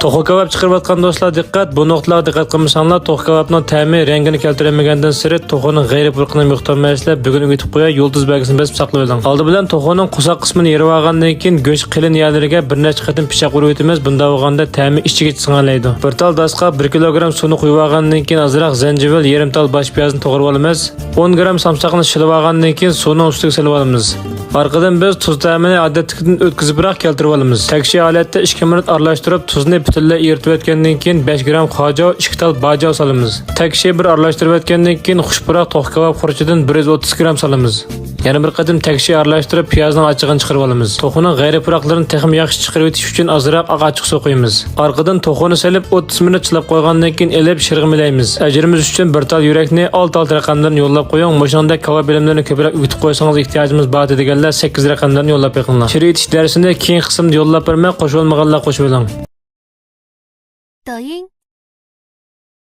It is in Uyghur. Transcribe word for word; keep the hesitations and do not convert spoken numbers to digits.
توخۇ كاۋاپ چىقىرىۋاتقان دوستلار دىققەت! بۇ نۇقتىلارغا دىققەت قىلمىساڭلار، توخۇ كاۋاپنىڭ تەمى، رەڭگىنى كەلتۈرەلمىگەندىن سىرت، توخۇنىڭ غەيرىي پۇرىقىنى يوقىتالمايسىلەر. بۈگۈن ئۆگىتىپ قوياي، يۇلتۇز بەلگىسىنى بېسىپ ساقلىۋېلىڭ. ئالدى بىلەن توخۇنىڭ قورساق قىسمىنى يېرىۋالغاندىن كېيىن، گۆش قېلىن يەرلىرىگە بىر نەچچە قېتىم پىچاق ئۇرۇۋېتىمىز. بۇنداق بولغاندا تەمى ئىچىگىچە سىڭەلەيدۇ. بىر تال داسقا بىر كىلوگرام سۇنى قۇيۇۋالغاندىن كېيىن، ئازراق زەنجىۋىل، يېرىم تال باش پىيازنى توغرىۋالىمىز. ئون گرام سامساقنى شىلىۋالغاندىن كېيىن، سۇنىڭ ئۈستىگە سېلىۋالىمىز. ئارقىدىن بىز تۇز تەمىنى ئادەتتىكىدىن ئۆتكۈزۈپراق كەلتۈرۈۋالىمىز. تەكشى ھالەتتە ئىككى مىنۇت ئارىلاشتۇرۇپ، تۇزنى پۈتۈنلەي ئېرىتىۋەتكەندىن كېيىن، بەش گرام خاجاۋ، ئىككى تال باجاۋ سالىمىز. تەكشى بىر ئارىلاشتۇرۇۋەتكەندىن كېيىن، خۇش پۇراق توخۇ كاۋاپ خۇرۇچىدىن بىر يۈز ئوتتۇز گرام سالىمىز. يەنە بىر قېتىم تەكشى ئارىلاشتۇرۇپ، پىيازنىڭ ئاچچىقىنى چىقىرىۋالىمىز. توخۇنىڭ غەيرىي پۇراقلىرىنى تېخىمۇ ياخشى چىقىرىۋېتىش ئۈچۈن ئازراق ئاق ئاچچىق سۇ قۇيىمىز. ئارقىدىن توخۇنى سېلىپ، ئوتتۇز مىنۇت چىلاپ قويغاندىن كېيىن ئېلىپ، شىرغىمىلەيمىز. ئەجرىمىز ئۈچۈن بىر تال يۈرەكنى، ئالتە ئالتە رەقەملىرىنى يوللاپ قويۇڭ. مۇشۇنىڭدەك كاۋاپ بىلىملىرىنى كۆپرەك ئۆگىتىپ قويسىڭىز، ئېھتىياجىمىز بار دېگەنلەر سەككىز رەقەملىرىنى يوللاپ بېقىڭلار. شىر ئېتىش دەرسىنى كېيىنكى قىسىمدا يوللاپ بېرىمەن، قوشۇۋالمىغانلار قوشۇۋېلىڭ.